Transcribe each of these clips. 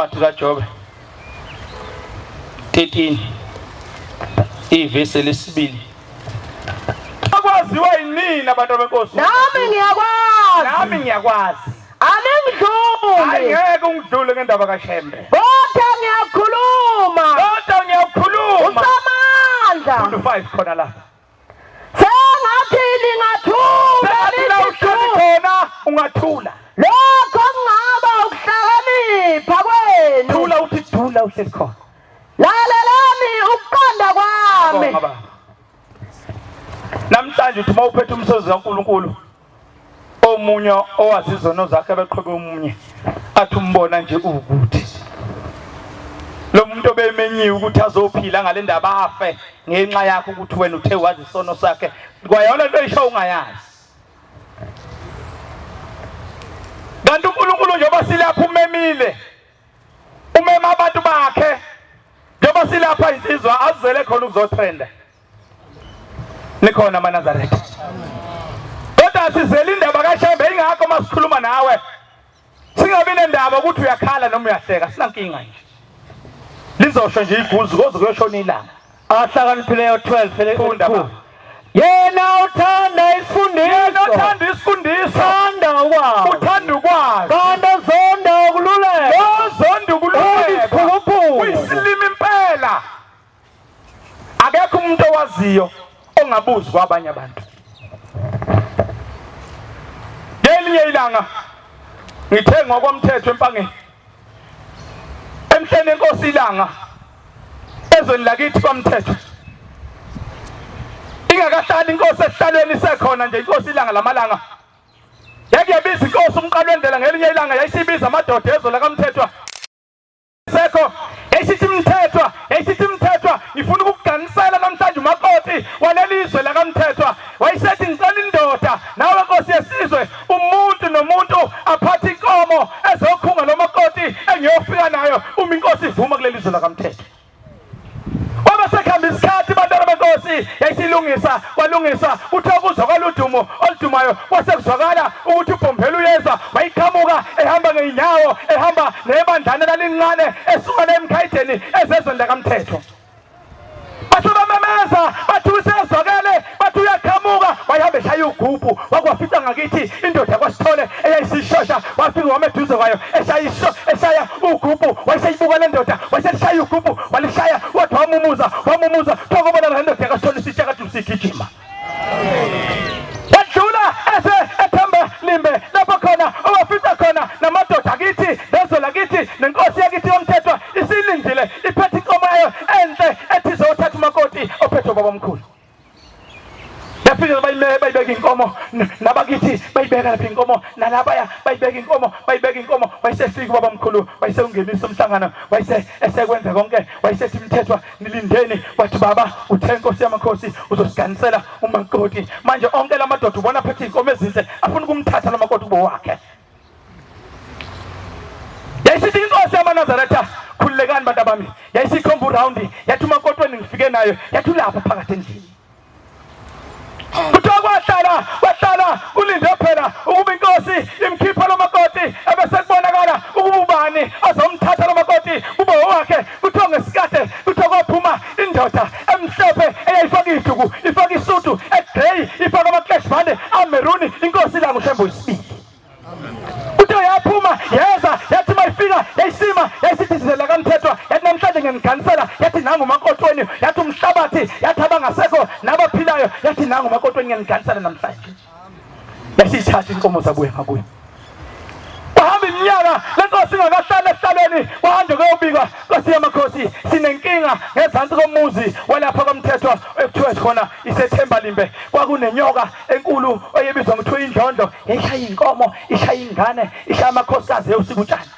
Incwadi kaJobe 13 ivesi lesibili. Akwaziwa yinini abantu benkosi? Nami ngiyakwazi. Nami ngiyakwazi. Aningidluli. Hayi ngeke ungidlule ngendaba kaShembe. Kodwa ngiyakhuluma. Kodwa ngiyakhuluma. Usamandla. Funda 5 khona la. Sengathi ningathula Sengathi la uhleli khona ungathula. Lokho kungaba ukuhlakanipha kwenu. Thula uthi thula uhleli khona. Lalelani ukuqonda kwami. Bonga baba. Namhlanje uthi uma uphethe umsebenzi kaNkuluNkulu omunye owazi izono zakhe abeqhube omunye athi umbona nje ukuthi lo muntu obemenyiwe ukuthi azophila ngale ndaba afe ngenxa yakho ukuthi wena uthe wazi isono sakhe kwayona into oyisho ungayazi kanti uNkulunkulu njengoba silapha umemile umema abantu bakhe njengoba silapha insizwa azele khona ukuzotrenda nikhona amaNazaretha kodwa sizele indaba kaShembe ingakho masikhuluma nawe singabi nendaba ukuthi uyakhala noma uyahleka sinankinga nje lizosho nje iguzu koze kuyoshona ilanga Ahlakaniphileyo 12 Funda, baba. Yena uthanda isifundiso. Yena uthanda isifundiso. Uthanda ukwazi. Uthanda ukwazi. Kanti ozonda ukululeka. Ozonda ukululeka. Uyisiphukuphuku. Uyisilima impela. Akekho umuntu owaziyo ongabuzi kwabanye abantu. Ngelinye ilanga ngithe ngokomthetho empangeni emhleni enkosi ilanga ezweni lakithi kwamthetho ingakahlali inkosi esihlalweni isekhona nje inkosi ilanga lamalanga yake yabiza inkosi umqalo wendlela ngelinye ilanga yayisibiza amadoda ezwe lakamthethwa sekho yayisithi mthethwa yayisithi mthethwa ngifuna ukukuganisela namhlanje umakoti waleli zwe lakamthethwa wayesethi ngicela indoda nawe nkosi yesizwe umuntu nomuntu aphathe inkomo ezokhunga lo makoti engiyofika nayo uma inkosi ivuma kuleli zwe lakamthethwa Kwaba sekuhamba isikhathi bantwana benkosi yayisilungisa kwalungisa kuthe kuzwakala udumo oludumayo kwase kuzwakala ukuthi ubhombela uyeza wayiqhamuka ehamba ngey'nyawo ehamba nebandlana lalincane esuka le emkhayideni ezezweni lakamthetho base bamemeza bathi usezwakele bathi uyaqhamuka wayehamba eshaya ugubhu wakwafica ngakithi indoda kwasithole eyayisishosha wafika wama eduze kwayo eshaya isho eshaya ugubhu wayeseyibuka le ndoda wayeselishaya ugubhu walishaya wathi wamumuza wamumuza kuthiwa kobona le ndoda yakasithole isitsha kade usigijima wadlula ese ethemba limbe lapho khona owafica khona namadoda akithi nezwe lakithi nenkosi yakithi yomthethwa isilindile iphethe inkomo yayo enhle ethi izothatha umakoti ophethe ubabamkhulu Yafika bayimeke bayibeka inkomo nabakithi bayibeka lapha inkomo nalabaya bayibeka inkomo bayibeka inkomo wayesefika ubaba mkhulu wayeseungenisa umhlangano wayese esekwenza konke wayesethi imthethwa nilindeni wathi baba uthe inkosi yamakhosi uzosiganisela umakoti manje onke lamadoda ubona phethe inkomo ezinhle afuna ukumthatha lomakoti kubo wakhe Yayisithi inkosi yamaNazaretha khululekani bantu abami yayisikhomba urawundi yathi umakotweni ngifike nayo yathi ulapha phakathi endlini kuthiwa kwahlala kwahlala kulinde phela ukuba inkosi imkhipha lo makoti ebese kubonakala ukuba ubani azomthatha lo makoti kube owakhe kuthiwa ngesikade kuthiwa kwaphuma indoda emhlophe eyayifaka iduku ifaka isudu egrey ifaka ama-clash bande ameruni inkosi ilanga ushembo isibili Kuthiwa yaphuma yeza yathi mayifika yayisima yayisithi sizela kamthethwa yathi namhlanje ngiyaniganisela yathi nangu umakotweni yathi umhlabathi yathi abangasekho nabaphilayo yathi nangu umakotweni ngiyaniganisela namhlanje yasiyithatha inkomo zabuya ngakuyo kwahamba iminyaka le nkosi ingakahlali esihlalweni kwahanjwe kuyobikwa nkosi yamakhosi sinenkinga ngezansi komuzi walapha kwamthethwa ekuthiwa khona isethemba limbe kwakunenyoka enkulu eyebizwa ngokuthiwa indlondlo yayishaya inkomo ishaya ingane ishaya amakhosikazi eyosika utshani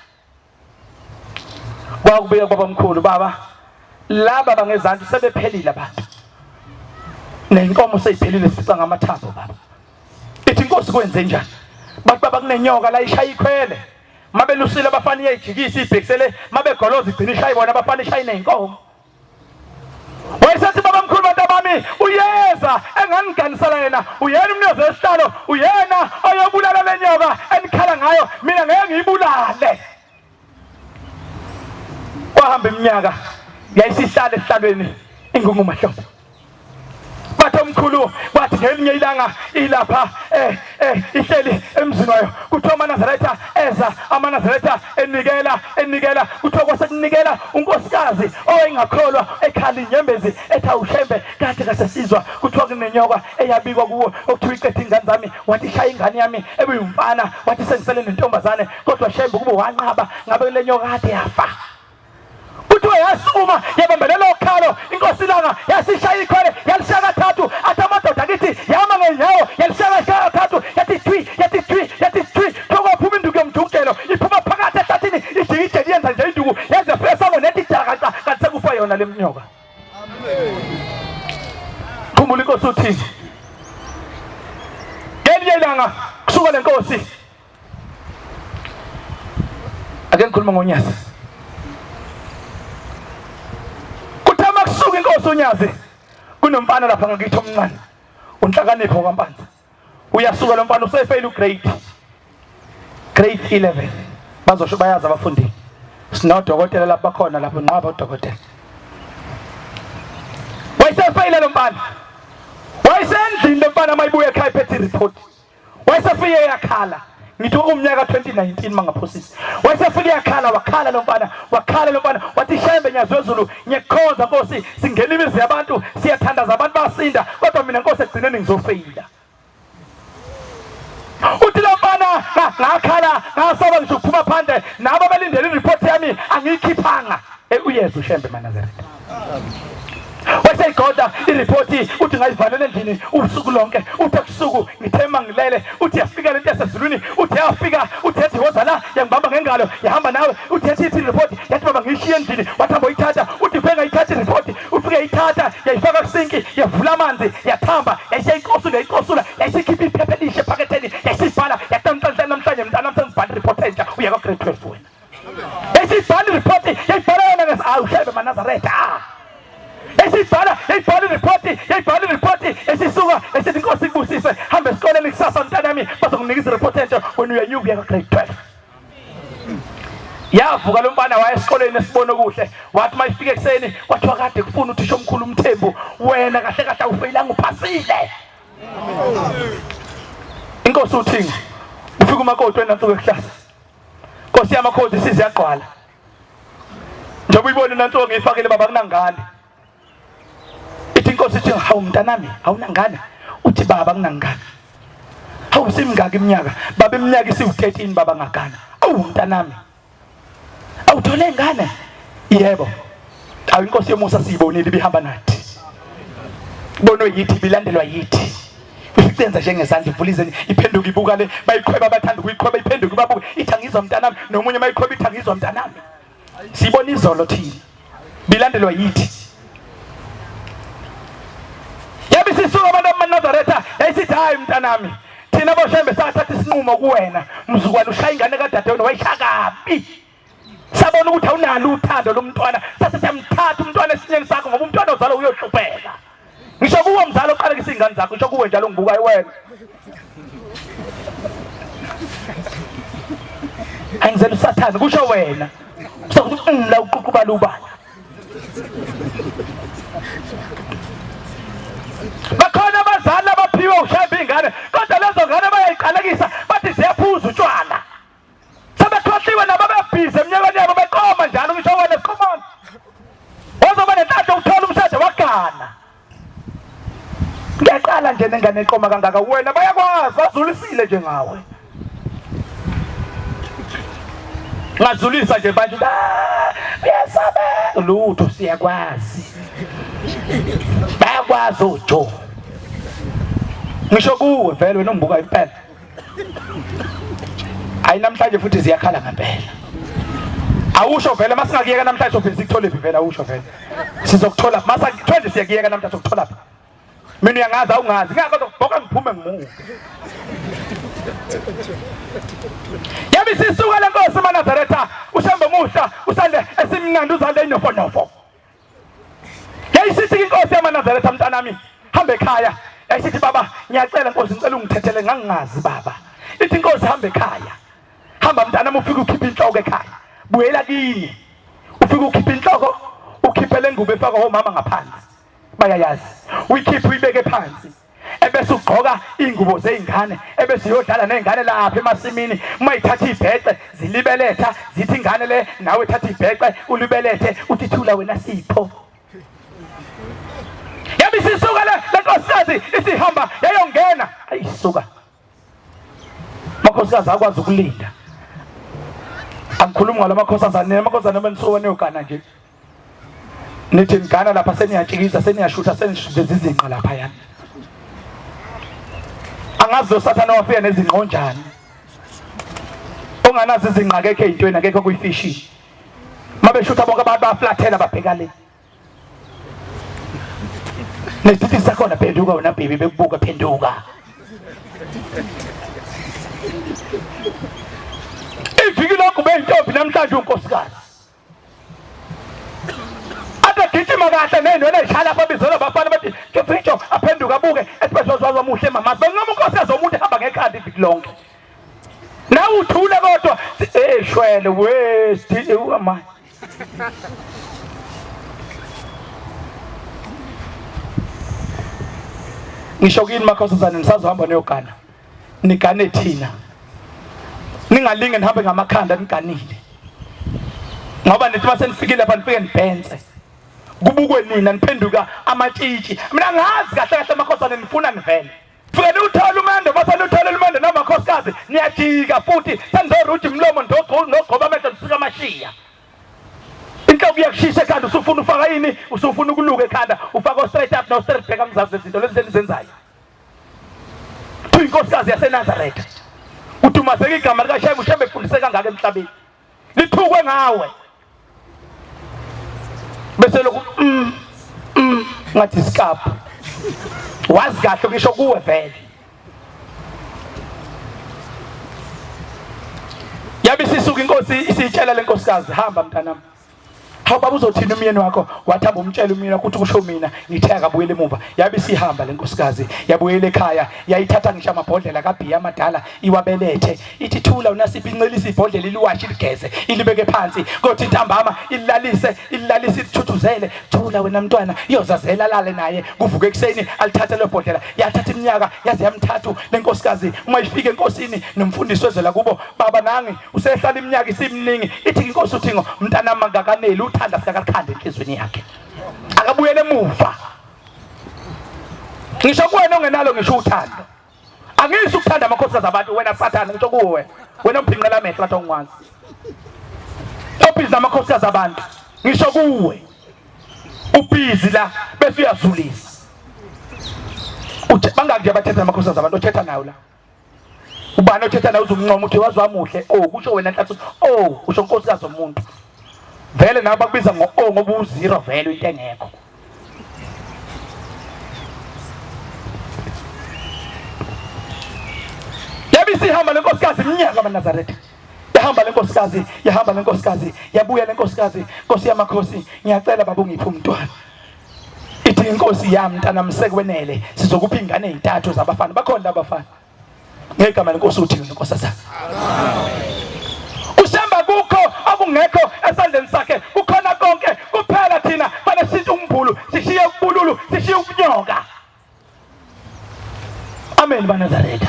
kwakubika babamkhulu baba laba bangezansi sebephelile abantu nenkomo seyiphelile sica ngamathambo baba ithi inkosi kwenze njani bathi baba kunenyoka la ishaya ikhwele mabelusile abafana iyayijikisa ibhekisele mabegoloza igcina ishaye bona abafana ishaye nezinkomo Wayesethi babamkhulu bantu abami uyeza engangiganisela yena uyena umnikazi wesihlalo uyena oyobulala le nyoka enikhala ngayo mina ngeke ngiyibulale. Kwahamba iminyaka yayisihlala esihlalweni ingungu mahlobo. Bathi omkhulu bathi ngelinye ilanga ilapha eh eh ihleli emzini wayo kuthiwa amaNazaretha eza amaNazaretha enikela enikela kuthiwa kwasekunikela unkosikazi owayengakholwa ekhala inyembezi ethi awushembe kade kasesizwa kuthiwa kunenyoka eyabikwa kuwo okuthiwa iqedhe ingane zami wathi shaya ingane yami ebeyumfana wathi sengisele nentombazane kodwa shembe kube wanqaba ngabe le nyoka kade yafa kuthiwa yasukuma yabambelela okhalo inkosi ilanga yasishaya ikhwele yalishaya kathathu athi amadoda akithi yama ngenyawo yalishaya shaya kathathu yathi thwi yathi thwi yathi thwi kuthiwa kwaphuma induku yomjukelo iphuma phakathi ehlathini ijikijeli yenza nje induku yaze yafika esangweni yathi jakaca kanti sekufa yona le mnyoka. Khumbula inkosi uthini ngelinye ilanga kusuka le nkosi Ake ngikhuluma ngoNyazi. Kuthe uma kusuka inkosi uNyazi kunomfana lapha ngakithi omncane. Unhlakanipho kwaMpanza. Uyasuka lo mfana usefeyila ugrade grade 11. Bazosho bayazi abafundi. Sinodokotela lapha bakhona lapho nqwaba udokotela. Wayesefeyila lo mfana. Wayesendlini lo mfana mayibuya ekhaya iphethe report. Wayesefike yakhala ngithi umnyaka 2019 mangaphosisi wayesefike yakhala wakhala lo mfana wakhala lo mfana wathi shembe nyazi wezulu ngiyakukhonza nkosi singena imizi yabantu siyathandaza abantu basinda kodwa mina nkosi ekugcineni ngizofeyila uthi lo mfana ngakhala ngasaba ngisho ukuphuma phandle nabo abalindele ireport yami angiyikhiphanga uyezwa ushembe manazaretha waseyigoda iripoti uthi ngayivalela endlini ubusuku lonke uthi ebusuku ngithema ngilele uthi yafika lento yasezulwini uthi yafika uthi yathi woza la yangibamba ngengalo yahamba nawe uthi yathi ithi iripoti yathi baba ngiyishiye endlini wathi hamba uyithatha uthi ufike ngayithatha iripoti ufike yayithatha yayifaka kusinki yavula amanzi yathamba yayiseyicosula yayicosula yayisikhipha iphepha elihle ephaketheni yayisibhala yathi namhlanje mntana sengibhala iripoti entsha uya kwa-grade 12 wena Yayisibhala iripoti, yayibhala yona ngesi awu shebe maNazaretha. Ah. Yayisibhala, yayibhala iripoti, yayibhala iripoti, yayisisuka, yayisithi inkosi ikubusise, hamba esikoleni kusasa mntanami, bazokunika iripoti entsha wena uyenyuka uya grade 12. Yavuka lo mfana waya esikoleni esibona okuhle wathi mayifika ekuseni kwathiwa kade kufuna uthisha omkhulu uMthembu wena kahle kahle awufeyilanga uphasile. Inkosi uThingo ufika umakoti wenansuku ekuhlasa Nkosi yamakhosi isize yagqwala. Njengoba uyibona nanto ngiyifakile baba kunangane. Ithi inkosi ithi hawu mntanami awunangane. Uthi baba kunangane. Hawu simngaka iminyaka baba iminyaka isiwu-13 baba ngagana. Awu mntanami. Awuthole ingane? Yebo. Awu inkosi yomusa siyibonile ibihamba nathi. Bonwe yithi bilandelwa yithi. Isenza njengezandla ivula izandla iphenduka ibuka le bayiqhweba abathanda ukuyiqhweba iphenduka ibabuke ithi angizwa mntanami nomunye mayiqhweba ithi angizwa mntanami. Sibona izolo thina. Bilandelwa yithi. Yabe sisuka abantu abamaNazaretha yayisithi hayi mntanami thina boshembe sathatha isinqumo kuwena mzukwana ushaya ingane kadadewenu wayishaya kabi sabona ukuthi awunalo uthando lomntwana sase siyamthatha umntwana esinyeni sakho ngoba umntwana ozalwa uyohlupheka ngisho kuwe mzali oqalekisa iy'ngane zakho ngisho kuwe njalo ngibukayo wena angizela usathane kusho wena sokuthi la uququbala ubala bakhona abazali abaphiwe ushayimba iy'ngane kodwa lezo ngane bayayiqalekisa bathi ziyaphuza utshwala Sebekhohliwe nabo bebhizi eminyakeni yabo beqoma njalo ngisho wena siqomana. Wazoba nenhlanhla ukuthola umshado wagana. Ngiyaqala nje nengane eqoma kangaka wena bayakwazi bazulisile nje ngawe. Ngazulisa nje manje uyasabe lutho siyakwazi. Bayakwazi oJo. Ngisho kuwe vele wena ungibuka impela. Hayi namhlanje futhi ziyakhala ngempela. Awusho vele masingakuyeka namhlanje uvele sikuthole phi vele awusho vele. Sizokuthola masa kuthiwa siyakuyeka namhlanje sokuthola phi. Mina uyangazi awungazi ngakho zokubhoka ngiphume ngimuke. Yabe sisuka lenkosi maNazaretha uShembe muhla usande esimnandi uzande inofonofo. Yayisithi inkosi yamaNazaretha mntanami hamba ekhaya. Yayisithi baba ngiyacela nkosi ngicela ungithethele ngangingazi baba. Ithi inkosi hamba ekhaya. Hamba mntanami ufike ukhiphe inhloko ekhaya. Buyela kini. Ufike ukhiphe inhloko, ukhiphe le ngubo efakwa omama ngaphansi. Bayayazi. Uyikhiphe uyibeke phansi. Ebese ugqoka ingubo zeingane, ebese uyodlala nezingane lapha emasimini. Uma ithatha ibhece, zilibeletha, zithi ingane le nawe thatha ibhece, ulibelethe, uthi thula wena Sipho. Yabe isisuka le lenkosikazi isihamba yayongena. Ayisuka. Makhosikazi akwazi ukulinda. Angikhulumi ngalo makhosazane, nina makhosazane benisuka niyogana nje. Nithi nigana lapha seniyatshikiza, seniyashutha, senishuthe izinqa lapha yana. Angazi lo sathane wafika nezinqonjani. Onganazo izinqa akekho ey'ntweni, akekho kuyifishini. Mabeshutha bonke abantu bayaflathela babheka le. Nesithuthi sakhona phenduka wena baby bekubuka phenduka. Iviki lokhu beyintombi namhlanje unkosikazi. Ade gijima kahle nezinwele ezishaya lapha bizelwa abafana bathi Kiphijo aphenduka abuke ethi bezozwazo muhle mama. Bencoma unkosikazi womuntu ehamba ngekhanda iviki lonke. Nawe uthule kodwa eh shwele we ama. Ngisho kini makhosazane nisazohamba niyogana. Nigane thina. Ningalinge nihambe ngamakhanda niganile. Ngoba nithi mase nifikile lapha nifike nibhense. Kubukwe nina niphenduka amatshitshi. Mina ngazi kahle kahle makhosane nifuna nivele. Fike niwuthole umendo mase niwuthole umendo namakhosikazi niyajika futhi senizoruja umlomo nogqoba amehlo nisuka amashiya. Inhloko iyakushisa ekhanda usufuna ufaka yini usufuna ukuluka ekhanda ufaka o-straight up no-straight back angizazi lezinto lezi enizenzayo. Kuthiwa inkosikazi yaseNazaretha udumazeka igama likaShembe uShembe efundise kangaka emhlabeni lithukwe ngawe bese lokhu ngathi isikaphu wazi kahle ngisho kuwe vele yabe isisuka inkosi isitshela lenkosikazi hamba mntanami Hawu baba uzothini umyeni wakho? Wathi hamba umtshele umyeni wakho ukuthi kusho mina ngithe akabuyele emuva. Yabe isihamba lenkosikazi yabuyela ekhaya yayithatha ngisho amabhodlela kabhiya amadala iwabelethe. Ithi thula unasiphi incelisa ibhodlela iliwashe iligeze ilibeke phansi. Kothi ntambama ililalise ililalise ilithuthuzele. Thula wena mntwana iyozazela lale naye kuvuke ekuseni alithathe lo bhodlela. Yathatha iminyaka yaze yamthathu lenkosikazi uma ifika enkosini nomfundisi wezwe lakubo baba nangi usehlala iminyaka isiminingi ithi inkosi uthingo mntanami angakaneli uthanda sikakakhanda enhlizweni yakhe akabuyele emuva ngisho kuwena ongenalo ngisho uthando angisho ukuthanda amakhosikazi abantu wena sathane ngisho kuwe wena wena omphinqela amehlo athi ongwazi obhizi namakhosikazi abantu ngisho kuwe ubhizi la bese uyazulisa uthe bangaki nje abathetha namakhosikazi abantu othetha nawo la Ubani othetha nawe uzumncoma uthi wazi wamuhle oh kusho wena nhlanhla oh usho nkosikazi omuntu vele nawe bakubiza ngo oh ngoba uzero vele into engekho yabe isihamba lenkosikazi iminyaka amaNazaretha yahamba lenkosikazi yahamba lenkosikazi yabuya lenkosikazi nkosi yamakhosi ngiyacela baba ungiphe umntwana ithi inkosi yami mntanami sekwenele sizokupha ingane ezintathu zabafana bakhona labafana ngegama lenkosi uthi nkosazana ushemba kukho okungekho esandleni sakhe kukhona konke kuphela thina fanele sishintshe umbulu sishiye ubululu sishiye ubunyoka amen banazaretha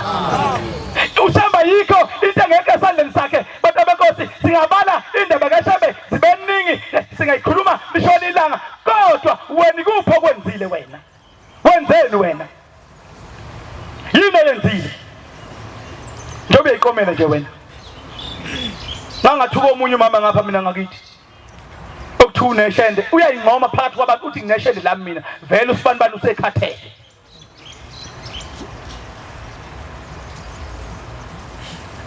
ushemba yikho into engekho esandleni sakhe bantu benkosi singabala indaba kashembe zibeningi singayikhuluma lishona ilanga kodwa wena ikuphi okwenzile wena wenzeni wena yini eyenzile njengoba uyayiqomela nje wena ngangathuka omunye umama ngapha mina ngakithi okuthiwa uneshende uyayingqoma phakathi kwabantu uthi ngineshende lami mina vele usibanibani usekhathele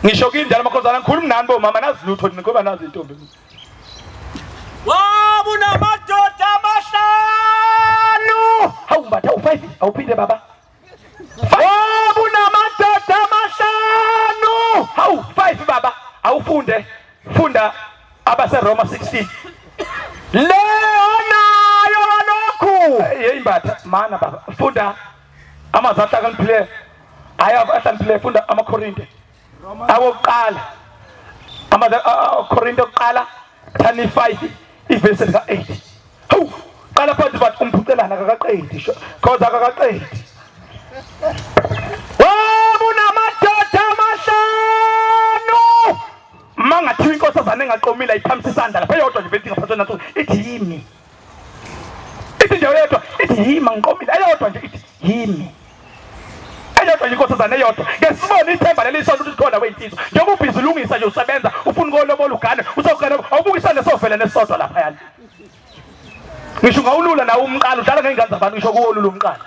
ngisho kini njalo makhosana ngikhuluma nani bomama nazi lutho nina ngoba nazi intombi Wabu namadoda amahlanu. Hawu mbatha u5 awuphinde baba. Wabu namadoda amahlanu. Hawu 5 baba awufunde funda abaseRoma 16. Le onayo kalokhu. Hey mbatha mana baba funda amazwi ahlakaniphileyo. Hayi ahlakaniphileyo funda amaKorinte. Awokuqala. Amakorinte okuqala 25. Ivesi lika 8. Hawu, qala phansi bathi umphucelana akakaqedi sho. Cause akakaqedi. Wabunamadoda amahlanu. Mangathiwa inkosazana engaqomile ayiphakamisa isandla lapha eyodwa nje vele ingaphathwa naso ithi yimi. Ithi nje eyodwa ithi yimi angiqomile eyodwa nje ithi yimi. Eyodwa nje inkosazana eyodwa. Ke sibone ithemba leli sonto ukuthi likhona weyinsizwa. Njengoba ubhizi ulungisa nje usebenza ufuna ukolobola ugane usogana awubukisane sovela nesodwa lapha yani. Ngisho ungawulula nawe umqala udlala ngey'ngane zabantu ngisho kuwolula umqala.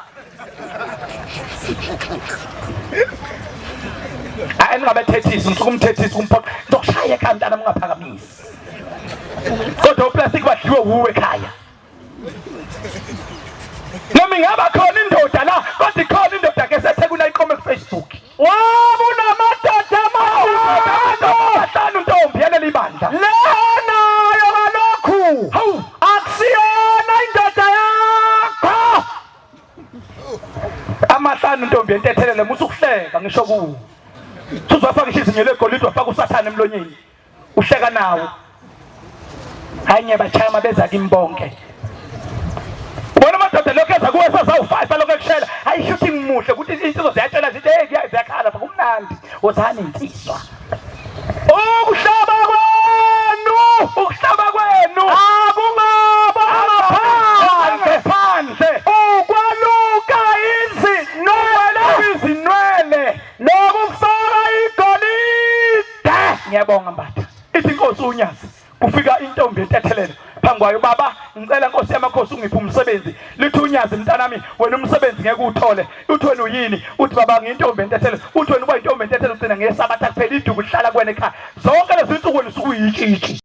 Hayi ningabethethisi ngisuke umthethisi kumphoqa ngizokushaya ekhaya mntana mungaphakamisi. Kodwa uplastic badliwe wuwe ekhaya. Noma ingaba khona indoda la kodwa ikhona indoda ke seThekwini ayiqome ku Facebook. Waba unamadoda amahlanu ntombi yaleli bandla. Lena yo kalokhu. Hawu akusiyona indoda yakho. Amahlanu ntombi yentethelele musa ukuhleka ngisho kuwo. Uzofaka izinyo legolide wafaka usathane emlonyeni. Uhleka nawo. Hayi ngiyabachaya mabeza kimi bonke. Ubona amadoda lokho eza kuwe sasawufive lokho ekushela. Hayi shuthi ngimuhle ukuthi insizwa ziyatshela zithi hey ziyakhala kumnandi. Wozani insizwa. Ukuhlaba kwenu, ukuhlaba kwenu akungaba ngaphandle phandle. Ukwaluka izinwele, izinwele nokufaka igolide. Ngiyabonga Mbatha. Ithi inkosi uNyazi kufika intombi entethelelo phambi kwayo baba ngicela nkosi yamakhosi ungiphe umsebenzi lithi uNyazi mntanami wena umsebenzi ngeke uwuthole uthi wena uyini uthi baba ngiyintombi entethelelo uthi wena uba yintombi entethelelo ugcina ngesabatha kuphela iduku lihlala kuwena ekhaya zonke lezi nsuku wena usuke uyitshitshi.